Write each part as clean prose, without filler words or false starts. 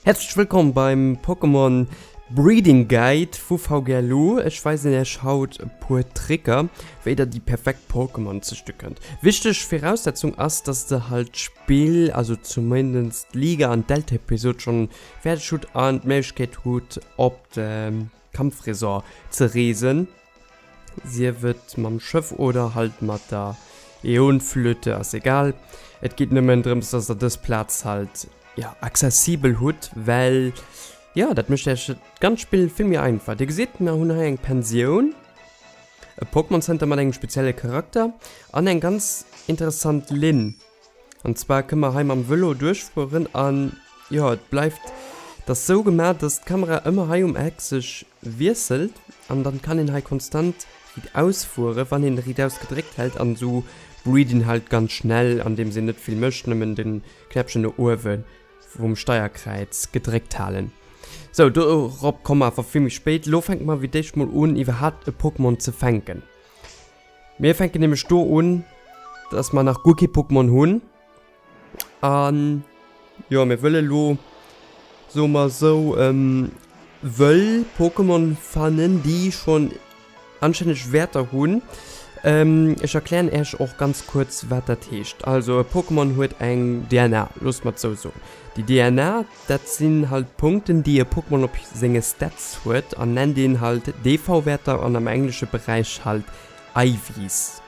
Häerzlech wëllkomm beim Pokémon Breeding Guide vu VGLU. Ech weisen iech haut e puer Tricker, wéi der déi perfekt Pokémon züchte kënnt. Wichteg Viraussetzung ass, dass der halt d'Spill, also zumindest d'Liga an d'Delta-Episod schonn fäerdeg hutt an d'Méiglechkeet hutt op de Kampfresort ze reesen. Sief et mam Schëff oder halt mat der Äonflöte, ass egal. Et geet nëmmen drëms, dass der dës Plaz halt, jo, accessibel hutt, well, jo, dat mécht iech dat ganzt Spill vill méi einfach. Dir gesitt, mer hunn hei eng Pensioun, e Pokémon Center mat engem spezielle Charakter an eng ganz interessant Linn. An zwar kënne mer hei mam Vëlo duerchfueren an jo et bleift, et ass sou gemaach, dass d'Kamera ëmmer hei um Eck sech wiesselt an dann kann een hei konstant riitaus fuere wann een riitaus gedréckt hält an sou breed een halt ganz schnell andeems een net vill mécht, nëmmen den Knäppchen no uewe vum Steierkräiz gedréckt halen. Sou dorop komme mer awer vill méi spéit. Lo fänke mer fir d'éischt mol un iwwerhaapt e Pokémon ze fänken. Mir fänken nämlech do un, dass mer nach guer kee Pokémon hunn. An jo, mir wëlle lo, soe mer esou, wëll Pokémon fannen, déi schonn anstänneg Wäerter hunn. Ech erklären Äech och ganz kuerz, wat dat heescht. Also e Pokémon huet eng DNA, loosst mer et esou soen. Déi DNA, dat sinn halt Punkten, déi e Pokémon op senge Stats huet an nennt een halt DV-Wäerter an am englesche Beräich halt IVs.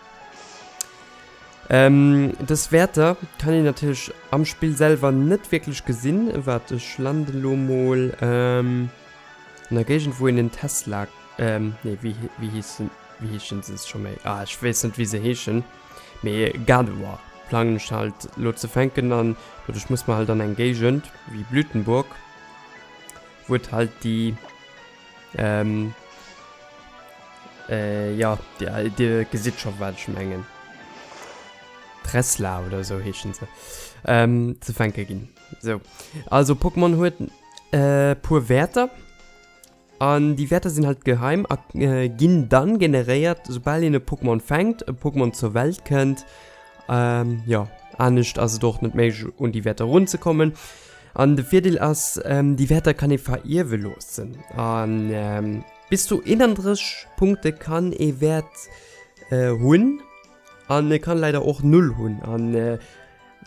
Dës Wäerter kann een natierlech am Spill selwer net wierklech gesinn. Waart, ech landen elo mol an der Géigend, wou een en Tesla, nee, wéi heeschen, wéi heeschen se scho méi? Ah, ech weess net, wéi se heeschen. Mee Gardevoir plangen ech halt lo ze fänken an doduerch muss mer halt an eng Géigend wéi Blütenburg, wou et halt déi ähm, äh, ja, dir, dir gesitt scho wat ech mengen. Tresla oder sou heeschen se, ähm, ze fänke ginn. Sou, also Pokémon huet äh, puer Wäerter. An déi Wäerter sinn halt geheim a ginn dann generéiert, soubal een e Pokémon fänkt, e Pokémon zur Welt kënnt. Ähm, jo, anescht ass et och net méiglech un déi Wäerter erunzekommen. An de Virdeel ass, déi Wäerter kann ee verierwe loossen. An bis zu 31 Punkte kann ee Wäert hunn an e kann leider och 0 hunn. An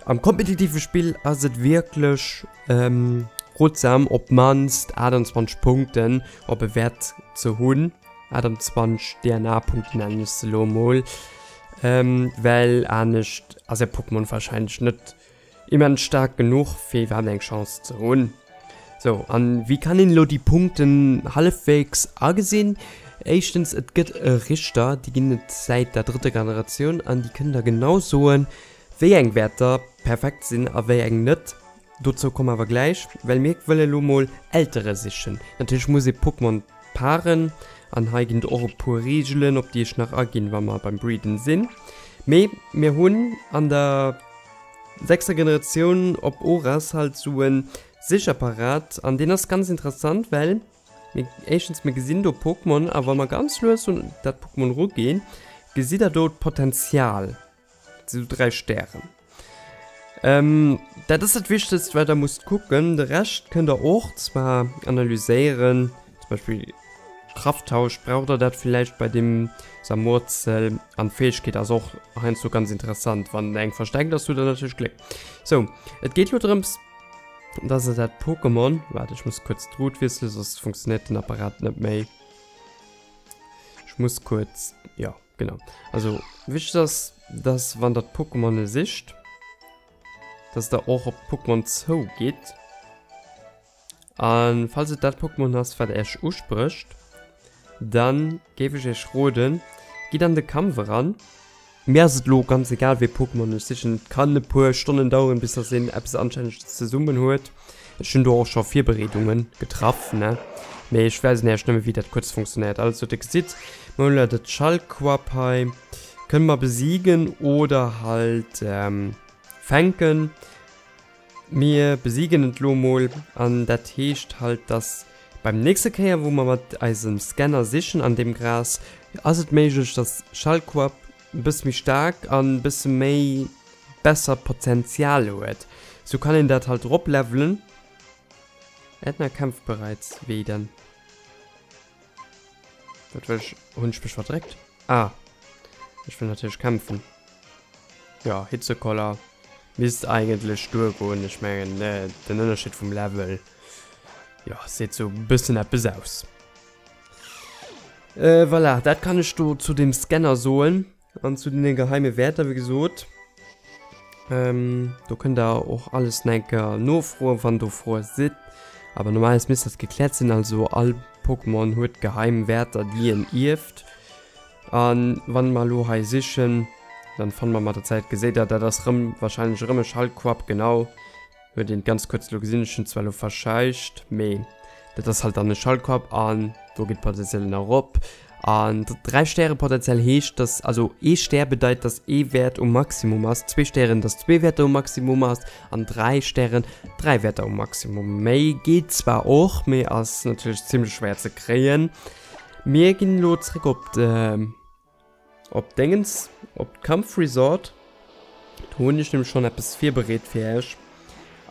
Am kompetitive Spill ass et wierklech rotsam op d'mannst 28 Punkten op e Wäert ze hunn, 28 DNA-Punkten nennen ech se elo emol, well anescht ass är Pokémon warscheinlech net immens staark genuch fir iwwerhaapt eng Chance ze hunn. Sou, an wéi kann een elo déi Punkten hallefwegs agesinn? Éischtens, et gëtt e Richter, déi ginn et säit der drëtter Generatioun an déi kënnen der genau soen, Wéi eng Wäerter perfekt sinn a wéi eng net, dozou komme mer awer gläich, well mir wëlle lo mol Eltere sichen. Natierlech muss ee Pokémon paaren an hei ginn et och e puer Reegelen, op déi ech nach aginn, wa mer beim Breeden sinn. Mee mir hunn an der sechster Generatioun op Oras halt sou e Sichapparat an deen ass ganz interessant, well mir éischtens mir gesinn do Pokémon a wa mer ganz lues un dat Pokémon ruginn, gesitt der do d'Potenzial. Sou 3 Stären. Ähm, dat ass dat Wichtegst, wat der musst kucken. De Rescht kënnt der och zwar analyséieren, zum Beispill Krafttausch, braucht der dat villäicht bei dem Samurzel? An d'Fäegkeet ass och heiansdo ganz interessant, wann eng versteckt ass, hutt der natierlech Gléck. Sou, et geet lo drëms, dass der dat Pokémon, waart, ech muss kuerz d'Route wiesselen, soss funktionéiert den Apparat net méi. Ech muss kuerz, jo. Genau. Also wichteg ass, dass wann der d'Pokémone sicht, dass der och op d'Pokémon zougitt. An falls et dat Pokémon ass, wat Äech usprécht, dann géif ech Äech roden, gitt an de Kampf eran. Mir ass et lo ganz egal wéi Pokémon ech sichen, et kann e puer Stonnen daueren bis dass een eppes anstänneges zesummen huet. Ech hunn do och scho Virbereedungen getraff, ne? Mee ech weisen Iech nëmme wéi dat kuerz funktionéiert. Also dir gesitt, mir hunn elo dat Schallquapp hei, kënne mer besiegen oder halt fänken. Mir besiegen et elo mol an dat heescht halt, dass beim nächste Kéier wou mer mat eisem Scanner sichen an deem Gras, ass et méiglech, dass Schallquapp e bësse méi staark an e bësse méi besser Potenzial huet. Sou kann een dat halt eroplevelen. Edna kämpft bereits. Wéi denn? Wat wëll ech? Hunn ech mech verdréckt? Ah. Ech wëll natierlech kämpfen. Ja, Hitzekoller misst eigentlech duergoen. Ech mengen, den Ënnerscheed vum Level, jo, seet sou e bëssen eppes aus. Voilà, dat kann ech do zu dem Scanner soen. An zu den geheime Wäerter, wéi gesot, do kënnt der och alles nach eng Kéier nofroen, wann do Froe sidd. Awer normalerweis misst dat gekläert sinn. Also all Pokémon huet geheim Wäerter, déi en ierft. An wann mer elo hei sichen, dann fanne mer mat der Zäit, geséit der, dat ass rëm wahrscheinlech erëm e Schallquapp, genau. Huet een ganz kuerz elo gesinn, ech hunn zwar elo verschäicht, mee dat ass halt dann e Schallquapp an do geet d'Potenzial dann erop. An 3 Stäre Potenzial heescht, dass, also ee Stär bedeit, dass ee Wäert um Maximum ass, zwee Stären, dass zwee Wäerter um Maximum ass an 3 Stären, 3 Wäerter um Maximum. Méi geet zwar och, mee ass natierlech zimmlech schwéier ze kréien. Mir ginn elo zréck op de. Op Déngens, op d'Kampfresort. Do hunn ech nämlech schonn eppes virbereet fir Iech.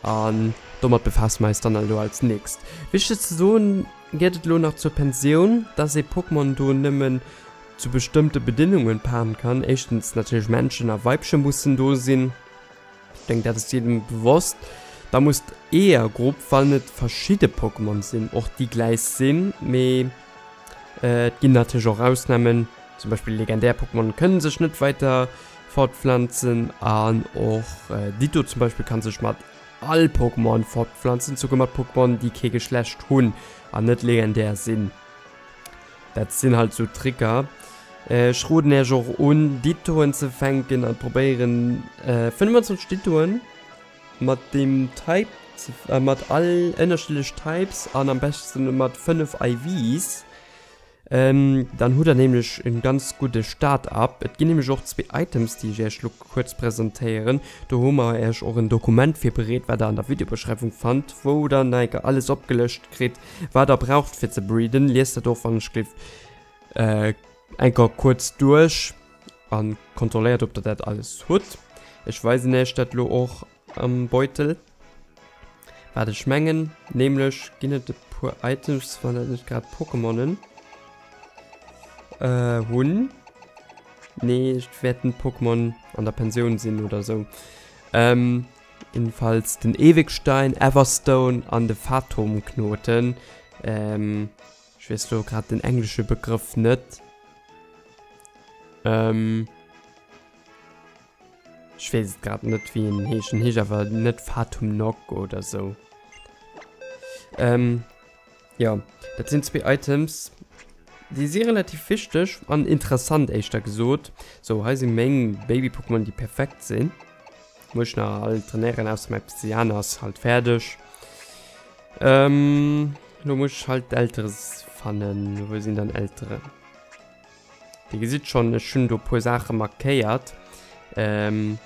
An domat befaasse mer eis dann elo als nächst. Wichteg ze soen gëtt et elo nach zur Pensioun, dass ee Pokémon do nëmmen zu bestëmmte Bedéngunge paaren kann. Éischtens natierlech Männchen a Weibche mussen do sinn. Ech denken dat ass jedem bewosst. Da muss d'Eeërgrupp, wann et verschidde Pokémon sinn, och déi gläich sinn. Mee et ginn natierlech och Ausnamen, zum Beispill legendär Pokémon kënne sech net weider fortpflanzen an och Ditto zum Beispill kann sech mat all Pokémon fortpflanzen, souguer mat Pokémon déi kee Geschlecht hunn an net legendär sinn. Dat sinn halt sou Tricker. Ech roden äech och un Dittoen ze fänken an probéieren 25 Dittoen mat deem Type ze mat all ënnerschiddlech Types an am beschten mat 5 IVs. Dann hutt der nämlech en ganz gudde Start-up. Et ginn nämlech och zwee Items déi ech äech lo kuerz presentéieren. Do hu mer äech och en Dokument virbereet wat der an der Videobeschreiwung fannt, wou der nach eng Kéier alles opgelëscht kritt wat der braucht fir ze breeden. Liest dat och wann ech géif enker kuerz duerch an kontrolléiert ob der dat alles hutt. Ech weisen äech dat lo och am Beutel wat ech mengen, nämlech ginn et e puer Items wann dat net grad Pokémonen hunn. Nee et wäerten Pokémon an der Pensioun sinn oder sou. Jedenfalls den Ewegstein, Everstone an de Phatomknoten. Ech weess lo grad den englesche Begrëff net. Ähm, ech weess et grad net, wéi en heescht. En heescht awer net Fatum Nock oder sou. Ähm, jo, dat sinn zwee Items, déi si relativ wichteg an interessant, éischter gesot. Sou, hei si meng Baby-Pokémon, déi perfekt sinn. Muss ech nach all trainéieren, ausser mäi Psyana ass halt fäerdeg. Ähm, lo muss ech halt d'Eltere fannen. Wou sinn dann Elteren? Dir gesitt schon, ech hunn do puer Saache markéiert. Ähm,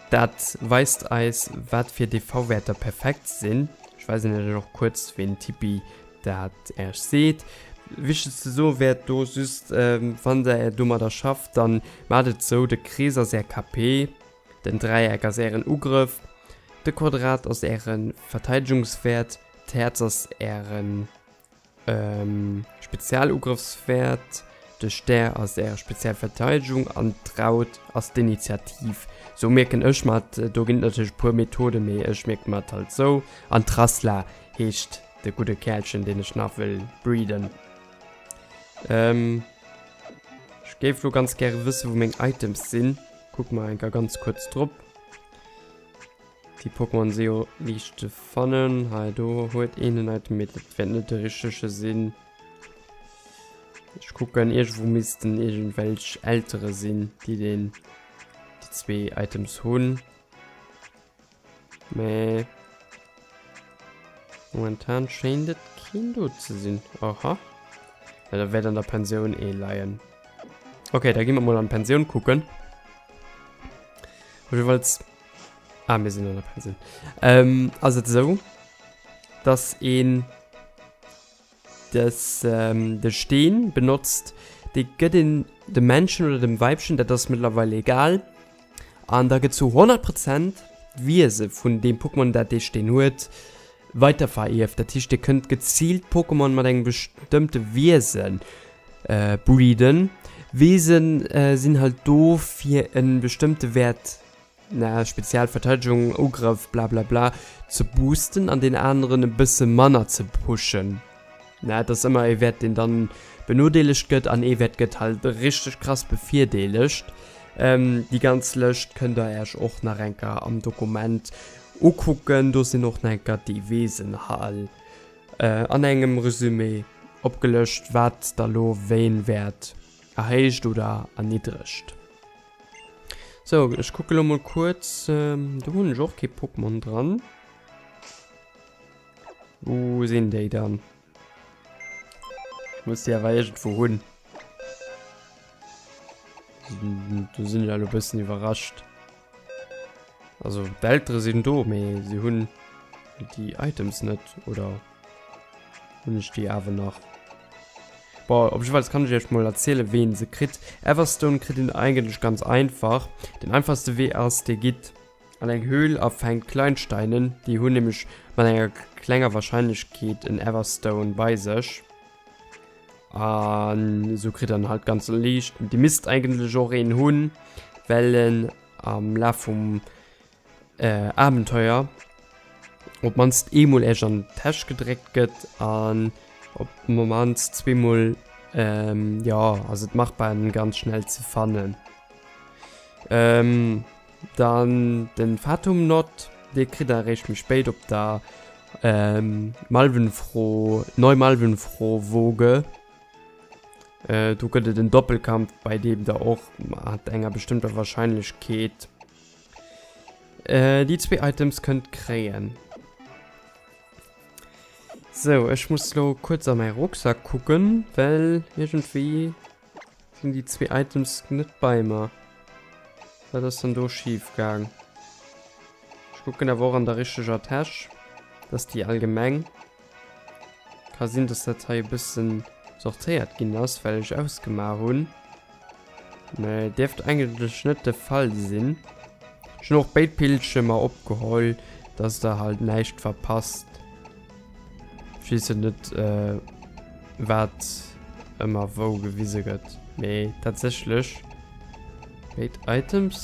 dat weist eis, wat fir DV-Wäerter perfekt sinn. Ech weisen iech och kuerz, wéi den Tipi dat Äech seet. Wichteg ze soen wär do just, ähm, wann der domadder schafft, dann maacht et sou, de Krees ass är KP, Den Dräieck ass ären Ugrëff, de Quadrat ass äre Verteidegungswäert, d'Häerz ass äre Spezialugrëffswäert, de Stär ass är Spezialverteidegung an d'Raut ass d'Initiativ. Sou mierken ech mer et. Do ginn et natierlech e puer Methoden, mee ech mierke mer et halt sou. An d'Rassla heescht de gudde Kärlchen, deen ech nach wëll breeden. Ech géif lo ganz gäre wëssen, wou meng Items sinn. Kucke mer enker ganz kuerz drop. Déi Pokémon si jo liicht ze fannen. Hei do huet een en Item, mee dat wäert net de richtege sinn. Ech kucken, iergendwou missten iergendwelch Eltere sinn, déi den, déi zwee Items hunn. Mee momentan schéint et keen do ze sinn. Aha. Ja, da wäert an der Pensioun ee leien. Okay, da gi mer mol an d'Pensioun kucken. Op jeweils. Ah, mir sinn an der Pensioun. Ähm, ass et esou, dass een des, ähm, de Steen benotzt, dee gëtt een dem Männchen oder dem Weibchen, dat ass mëttlerweil egal, an da gëtt zu 100 Prozent d'Wiese vun deem Pokémon, dat dee Steen huet. Weiterverierft, dat heescht dir kënnt geziilt Pokémon mat engem bestëmmte Wiese breeden. Wesen sinn halt do fir e bestëmmte Wäert, na spezial Verteidegung, Ugrëff, blablabla, ze boosten an deen aneren e bësse manner ze pushen. Na et ass ëmmer ee Wäert deen dann benodeelegt gëtt an ee Wäert gëtt halt richteg krass bevirdeelegt. Déi ganz Lëscht kënnt der äech och nach enker am Dokument ukucken. Do sinn och nach enker déi Wesen hal an engem Resumé opgelëscht wat da lo wéin Wäert erhéicht oder erniddregt. Sou ech kucke lo mol kuerz, do hunn ech och kee Pokémon dran. Wou sinn déi dann? Ech muss déi awer iergendwou hunn. Do sinn ech elo e bëssen iwwerrascht. Also d'Eltere sinn do, mee si hunn déi Items net, oder hunn ech déi awer nach? Bon, op jiddefalls kann ech iech mol erzielen, wéi een se kritt. Everstone kritt een eigentlech ganz einfach. Den einfachste Wee ass, dir gitt An eng Höhl a fänkt Kleinsteinen, déi hunn nämlech mat enger klenger Wahrscheinlechkeet en Everstone bei sech. An esou kritt dann halt ganz liicht. Dir misst eigentlech och een hunn, well en am Laf vum äh, Abenteuer op mannst eemol Iech an d'Täsch gedréckt gëtt an op mannst zweemol, ähm, jo, ass et machbar en ganz schnell ze fannen. Ähm. Dann den Fatum Knot, dee kritt der eréischt méi spéit op der Malvenfro, Neu-Malvenfroh-Woge. Do gëtt et en Doppelkampf, bei deem der och mat enger bestëmmter Warscheinlechkeet déi zwee Items kënnt kréien. Sou, ech muss lo kuerz a mäi Rucksack kucken, well iergendwéi Sinn déi zwee Items net bei mer? Wat ass dann do schief gaang? Ech kucken awer och an der richteger Täsch. Dat ass déi allgemeng. Ka sinn, dass dat hei e bëssen sortéiert ginn ass, well ech ausgemaach hunn. Mä dierft eigentlech net de Fall sinn. Ech hunn och béid Bildschiermer opgeholl, dass der halt näischt verpasst. Ech weess jo net wat ëmmer wou gewise gëtt, mee tatsächlech béid Items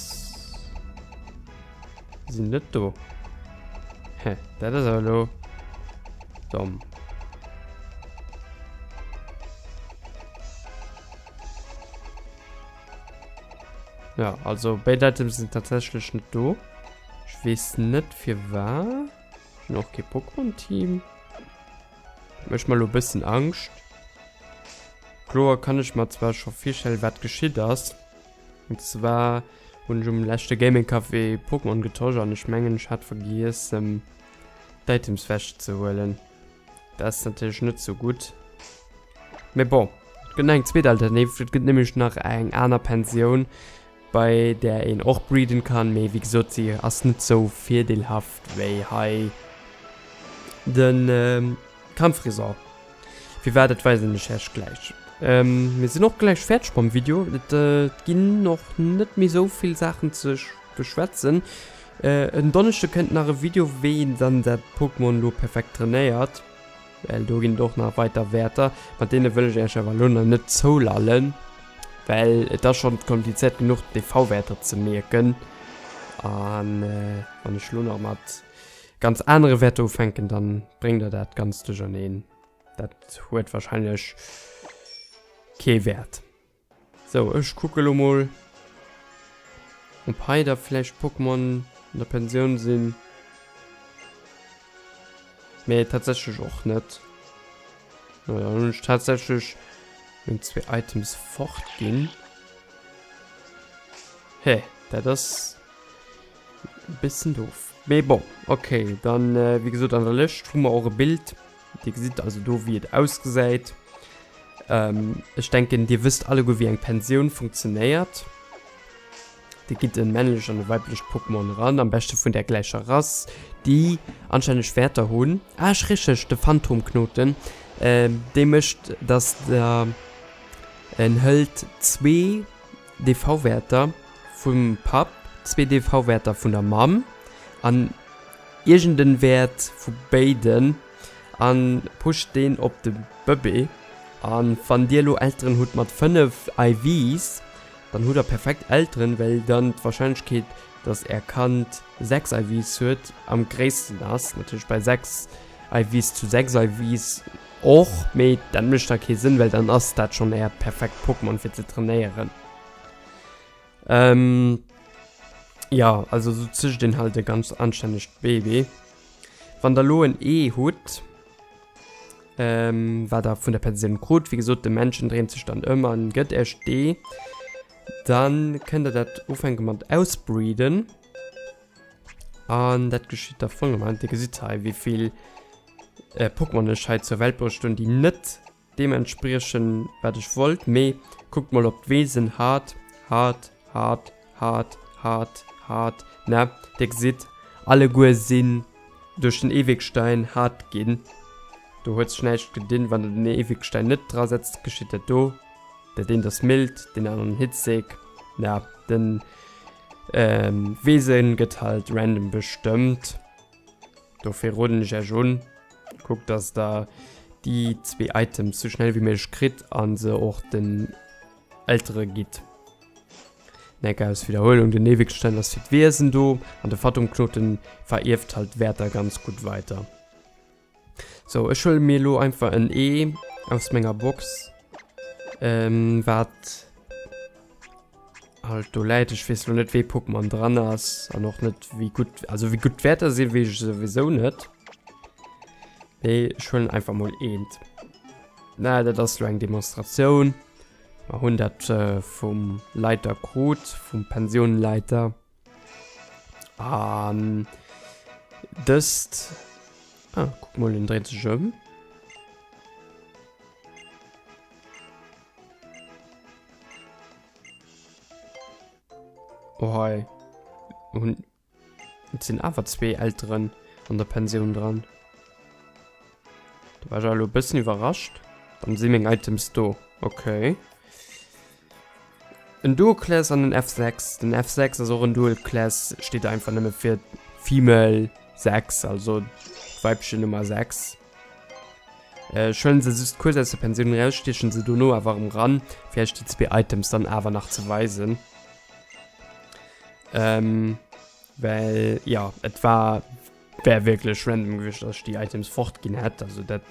sinn net do. Hä, dat ass awer elo domm. Ja, also béid Items sinn tatsächlech net do. Ech weess net firwat. Ech hunn och kee Pokémon-Team. Mécht mer elo e bëssen Angscht. Kloer kann ech mer zwar scho virstellen, wat geschitt ass. Und zwar hunn ech um leschte Gaming Café Pokémon getosch an ech mengen ech hat vergiess ähm, d'Items wechzehuelen. Dat ass natierlech net sou gutt. Mee bon, et gëtt nach eng zweet Alternativ, et gëtt nämlech nach eng aner Pensioun. Bei där een och breeden kann, mee wéi gesot si ass net sou virdeelhaft wéi hei de Kampfresort. Firwat dat weisen ech iech gläich. Mir sinn och gläich fäerdeg mam Video, et ginn och net méi sou vill Saachen ze beschwätzen. En Donneschde kënnt nach e Video wéi een dann dat Pokémon lo perfekt trainéiert. Well do ginn et och nach weiter Wäerter, mat deene wëll ech Iech awer elo nach net zoulallen, well et ass schonn komplizéiert genuch d'EV-Wäerter ze mierken. An wann ech elo nach mat ganz anere Wäerter ufänken, dann bréngt der dat Ganzt duercherneen. Dat huet wahrscheinlech kee Wäert. Sou, ech kucke lo mol, ob hei da vläicht Pokémon an der Pensioun sinn. Mee tatsächlech och net. No, dann hunn ech tatsächlech meng zwee Items fort ginn. Hä, dat ass e bëssen doof. Mee bon, okay, dann, wéi gesot, an der Lëscht hu mer och e Bild. Dir gesitt also do, wéi et ausgesäit. Ähm, ech denken, Dir wësst alleguer, wéi eng Pensioun funktionéiert. Dir gitt e männlecht an e weiblecht Pokémon eran, am beschte vun der gläicher Rass, déi anstänneg Wäerter hunn. Ah, ech richteg, de Phantomknoten, ähm, dee mécht, dass der en hëlt zwee DV-Wäerter vum Papp, zwee DV-Wäerter vun der Mamm an. Iergend en Wäert vu béiden an pusht deen op de Bëbee. An wann dir elo Elteren hutt mat 5 IVs, dann hutt der perfekt Elteren, well dann d'Wahrscheinlechkeet dass är Kand 6 IVs huet am gréissten ass. Natierlech bei 6 IVs zu 6 IVs och, mee dat mécht da kee Sënn, well dann ass dat schonn äert perfekt Pokémon fir ze trainéieren. Ähm, ja, also sou zücht een halt e ganz anstännegt Baby. Wann der lo en Ee hutt, ähm, wat der vun der Pensioun krut, wéi gesot, de Männchen dréint sech dann ëm an gëtt iech d'Ee, dann kënnt der dat ufänke mat ausbreeden. An dat geschitt da folgendermaßen. Dir gesitt hei, wéi vill äh, Pokémon ech hei zur Welt bruecht hunn, déi net Deementspriechen wat ech wollt, mee kuckt mol op d'Wesen, hart, hart, hart, hart, hart, hart, ne? Dir gesitt, alleguer sinn duerch den Ewigstein hart ginn. Do huet sech näischt gedinn. Wann der den Ewigstein net dra setzt, geschitt dat do. Dat eent ass mild, deen aneren hitzeg. Ja, den Wesen gëtt halt random bestëmmt. Dofir roden ech iech un, kuckt dass der déi zwee Items sou schnell wéi méiglech kritt an se och den Eltere gitt. Nek aus Wiederholung, den Ewigstein ass fir d'Wiesen do an de Phantomknoten verierft halt d'Wäerter ganz gutt weiter. Sou, ech huele mir elo einfach en Ee aus menger Box, ähm, wat halt do läit. Ech weess elo net, wéi Pokémon dran ass an och net, wéi gutt, also wéi gutt d'Wäerter sinn, weess ech souwisou net. Mee ech huelen einfach mol eent. Na, dat ass elo eng Demonstratioun. Mer hunn dat äh, vum Leiter krut, vum Pensionleiter. An dëst, ah, kuck mol, en dréit sech ëm. Oh hei hunn, et sinn awer zwee Elteren an der Pensioun dran. Do war ech awer elo e bëssen iwwerrascht. Dann si meng Items do, okay. En Dual Class an en F6. Den F6 ass och en Dual Class, steet einfach nëmme fir Female 6, also d'Weibchen Nummer 6. Ech huelen se just kuerz aus der Pensioun raus, stiechen se dono awer erëm ran, fir iech déi zwee Items dann awer nach ze weisen. Ähm, well, ja, et war Wär wierklech random gewiescht, dass ech déi Items fort ginn hätt. Also dat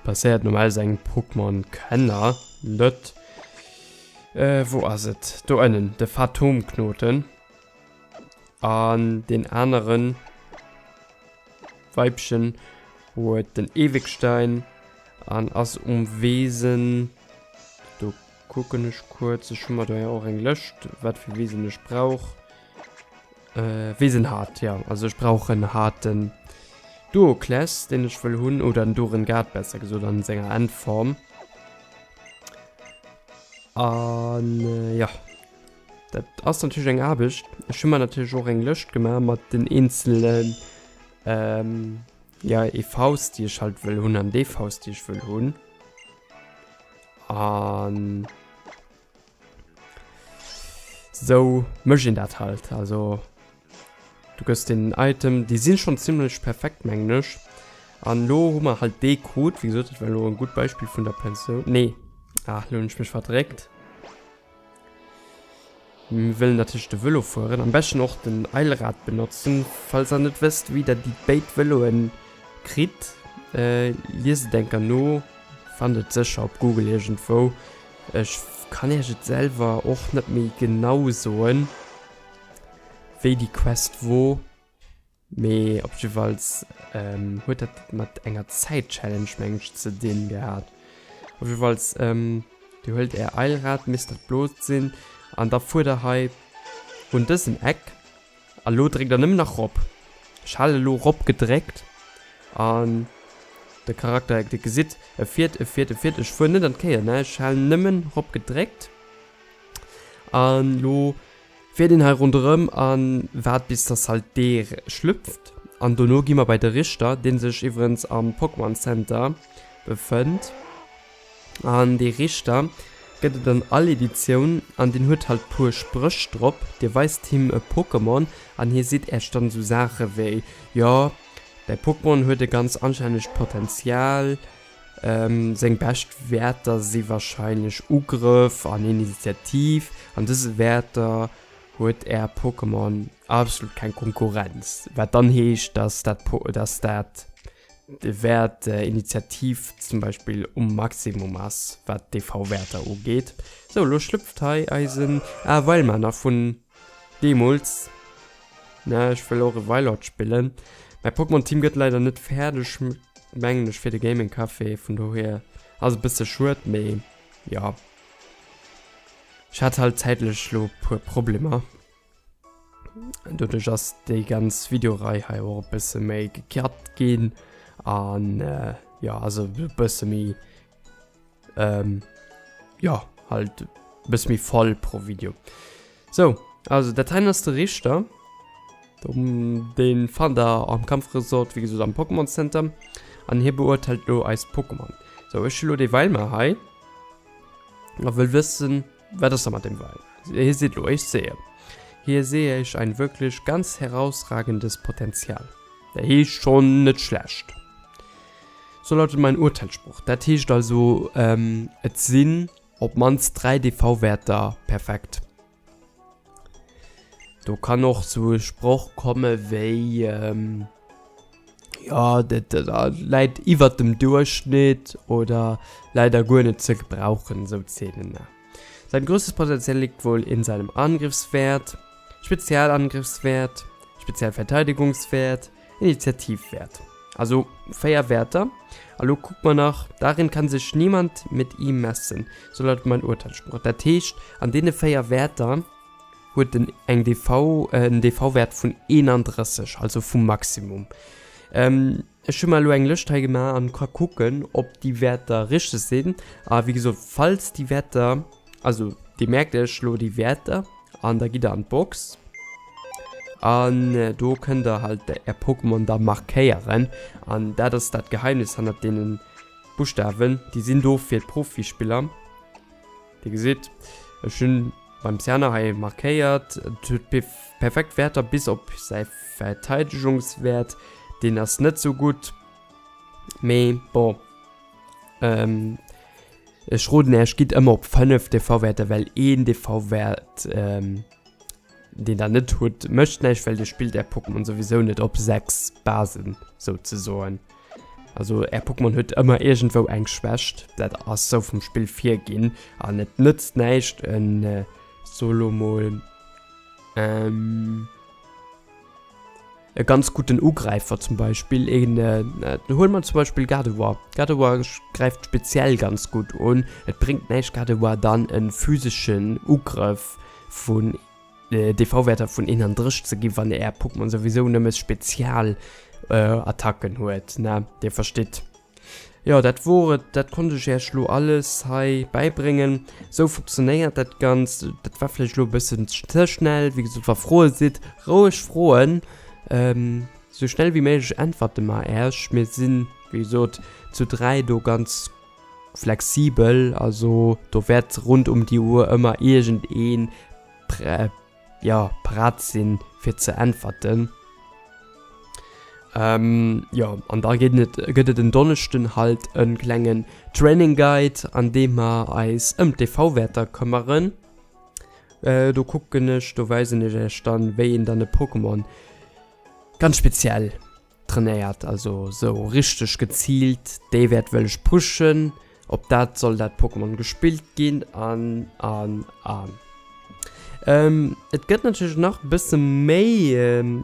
passéiert normalerweis engem Pokémon Kenner net. Äh, wou ass et? Do ënnen, de Phantomknoten. An den aneren Weibchen huet den Ewigstein an ass um Wesen. Do kucken ech kuerz. Ech hu mer do jo och eng Lëscht, wat fir Wesen ech brauch. Äh, Wesenhart, ja. Also ech brauch en harten Duokles, den ech wëll hunn, oder en Durengard, besser gesot, an senger Endform. An äh, ja, dat ass natierlech eng Aarbecht. Ech hu mer natierlech och eng Lëscht gemaach mat den eenzelen ähm, ja, EVs, déi ech halt wëll hunn an DVs, déi ech wëll hunn. An Sou mécht een dat halt. Also du gëss den Item, déi sinn schon zimmlech perfekt mengen ech. An lo hu mer halt dee krut, wéi gesot, dat war lo en gutt Beispill vun der Pensioun. Nee, ah lo hunn ech mech verdréckt. Mir wëllen natierlech de Vëlo fueren, am beschten och den Eilrad benotzen. Falls der net wësst wéi der déi béid Vëloen kritt, liest et enker no, fannt et sécher op Google iergendwou. Ech kann iech et selwer och net méi genau soen, wéi déi Quest wor, mee op jiddefalls huet dat mat enger Zäit-Challenge, meng ech, ze dinn gehat. Op jiddefalls, dir huelt är Eilrad, misst dat blot sinn, an da fuert der hei un dësen Eck. A lo dréckt der nëmmen nach rop. Ech halen elo rop gedréckt an de Charakter, dir gesitt, e fiert, e fiert, e fiert. Ech fuer net an d'Kéier, ne, ech halen nëmmen rop gedréckt. An lo fiert een hei ronderëm a waart bis dass halt dee schlüpft. An dono gi mer bei de Richter, dee sech iwwerens am Pokémon Center befënnt. An dee Richter. Gëtt et an all Editioun an deen huet halt puer Spréch drop. Dir weist him e Pokémon an hie seet äech dann esou Saache wéi, Jo, däi Pokémon huet e ganz anstännegt Potenzial, seng bescht Wäerter si warscheinlech Ugrëff an Initiativ. An dëse Wäerter huet är Pokémon absolut keng Konkurrenz, wat dann heescht, dass dat dass dat de Wäert Initiativ zum Beispill um Maximum ass, wat d'EV-Wäerter ugeet. Sou, elo schlüpft hei eisen, ah, Weilman nach vun deemools. Ne, ech wëll och e Wailord spillen. Mäi Pokémon-Team gëtt leider net fäerdeg, mengen ech, fir de Gaming Café, vun dohier ass e bësse schued, mee jo. Ech hat halt zäitlech elo e puer Problemer. Doduerch ass déi ganz Videorei hei och e bësse méi gecut ginn an äh, ja also e bësse méi ähm, ja halt e bësse méi voll pro Video. So, also dat hei ass de Richter. Den fannt der am Kampfresort, wéi gesot am Pokémon Center. An hie beurteilt lo eis Pokémon. So, ech hu lo dee Weilmar hei. A wëll wëssen, Wat ass da mat dem Wein? Hie seet lo, Ich sehe. Hier sehe ich ein wirklich ganz herausragendes Potenzial. Dat heescht schonn net schlecht. So lautet mein Urteilsspruch. Dat heescht also, et sinn op d'mannst 3 DV-Wäerter perfekt. Do kann och sou e Sproch komme wéi, jo, dat läit iwwert dem Duerchschnitt oder leider guer net ze gebrauchen, sou Zeenen. Sein größtes Potenzial liegt wohl in seinem Angriffswert, Spezialangriffswert, Spezialverteidigungswert, Initiativwert. Also 4 Werter. A lo kucke mer nach, darin kann sich niemand mit ihm messen, so lautet mein Urteilsspruch. Dat heescht, an deene 4 Werter huet en eng DV, en DV-Wäert vun 31, also vum Maximum. Ech hu mer elo eng Lëscht hei gemaach an ka kucken, ob déi Wäerter richteg sinn. A wéi gesot, falls déi Wäerter, also dir merkt iech elo déi Wäerter an da gitt der an d'Box an do kënnt der halt är Pokémon da markéieren. An dat ass dat Geheimnis hannert deene Buschtawen, déi sinn do fir d'Profispiller. Dir gesitt, ech hunn beim Cyana hei markéiert, et huet perfekt Wäerter bis op säi Verteidegungswäert, deen ass net sou gutt, mee bon, ech roden Äech, gitt ëmmer op 5 DV-Wäerter, well een DV-Wäert deen der net hutt, mécht näischt, well dir spillt är Pokémon souwisou net op 6 Basen souzesoen. Also är Pokémon huet ëmmer iergendwou eng Schwächt, dat ass sou vum Spill virginn an et nëtzt näischt en so lo mol ähm, e ganz guten Ugräifer zum Beispill een äh, huele mer zum Beispill Gardevoir. Gardevoir gräift speziell ganz gutt un, et bréngt näischt Gardevoir dann e physeschen Ugrëff vun DV-Wäerter vun 31 ze ginn, wann är Pokémon souwisou nëmme Spezial-Attacken huet, ne? Dir verstitt. Jo, dat wor et. Dat konnt ech äech lo alles hei bäibréngen. Sou funktionéiert dat Ganzt. Dat war vläicht lo e bëssen ze schnell. Wéi gesot, wa Froe sidd, roueg froen. Sou schnell wéi méiglech äntwerte mer äech. Mir sinn, wéi gesot, zu 3 do ganz flexibel, also do wäert rund um déi Uhr ëmmer iergendeen jo parat sinn fir ze äntwerten. Jo an da geet et gëtt et en Donneschden halt e klengen Training Guide an deem mer eis ëm d'EV-Wäerter këmmeren. Do kucken ech, do weisen ech iech dann wéi een dann e Pokémon ganz speziell trainéiert, also sou richteg geziilt, dee wäert wëll ech pushen, op dat soll dat Pokémon gespillt ginn an an an. Et gëtt natierlech nach bësse méi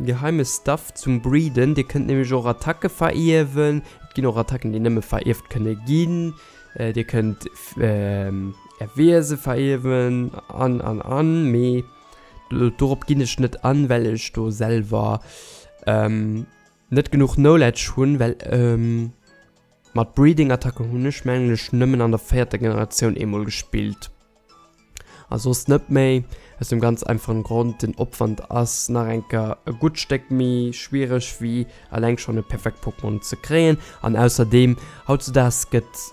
geheime Stuff zum Breeden, dir kënnt nämlech och Attacke verierwen, et ginn och Attacken déi nëmme verierft kënne ginn, dir kënnt är Wiese verierwen an an an, mee Dorop ginn ech net an, well ech do selwer net genuch Knowledge hunn, well mat Breeding-Attacken hunn ech mengen ech nëmmen an der véierter Generatioun eemol gespillt a soss net méi, aus dem ganz einfachen Grond, den Opwand ass nach eng Kéier e gutt Stéck méi schwiereg wéi alleng schonn e perfekt Pokémon ze kréien an ausserdeem hautzedaags gëtt.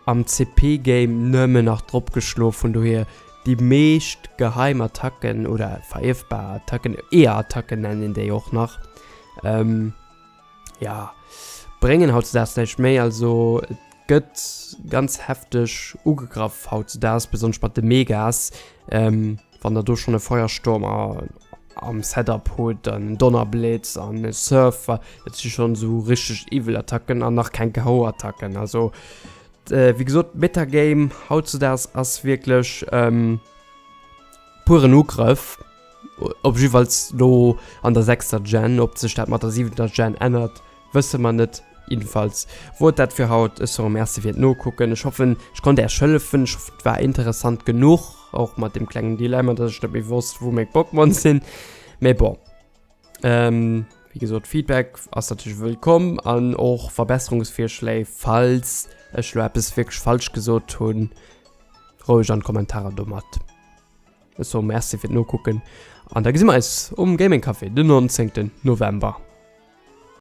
am CP-Game nëmmen nach drop geschlof, vun dohier déi meescht geheim Attacken oder verierfbar Attacken, EA-Attacken nennen een déi och nach, ähm, ja, bréngen hautzedaags näischt méi. Also et gëtt ganz hefteg ugegraff hautzedaags, besonnesch mat de Megas. Ähm, wann der do schonn e Feuersturm a, am Setup hutt an en Donnerblitz an e Surfer, dat si schonn esou richteg iwwel Attacken an nach keng KO-Attacken. Also wéi gesot, Metagame hautzedaags ass wierklech ähm, puren Ugrëff. Op jiddefalls lo an der sechster Gen, ob sech dat mat der siwenter Gen ännert, wësse mer net. Jiddefalls wor et dat fir haut. Ech soe Merci fir d'Nokucken. Ech hoffen, ech konnt Äech hëllefen. Ech hoffen, et war interessant genuch, och mat deem klengen Dilemma, dass ech net méi wosst, wou meng Pokémon sinn. Mee bon, wéi gesot, Feedback ass natierlech wëllkomm an och Verbesserungsvirschléi, falls ech lo eppes wierklech falsch gesot hunn, roueg an d'Kommentarer domat. Ech soe Merci fir d'Nokucken an da gesi mer eis um Gaming Café den 19 November.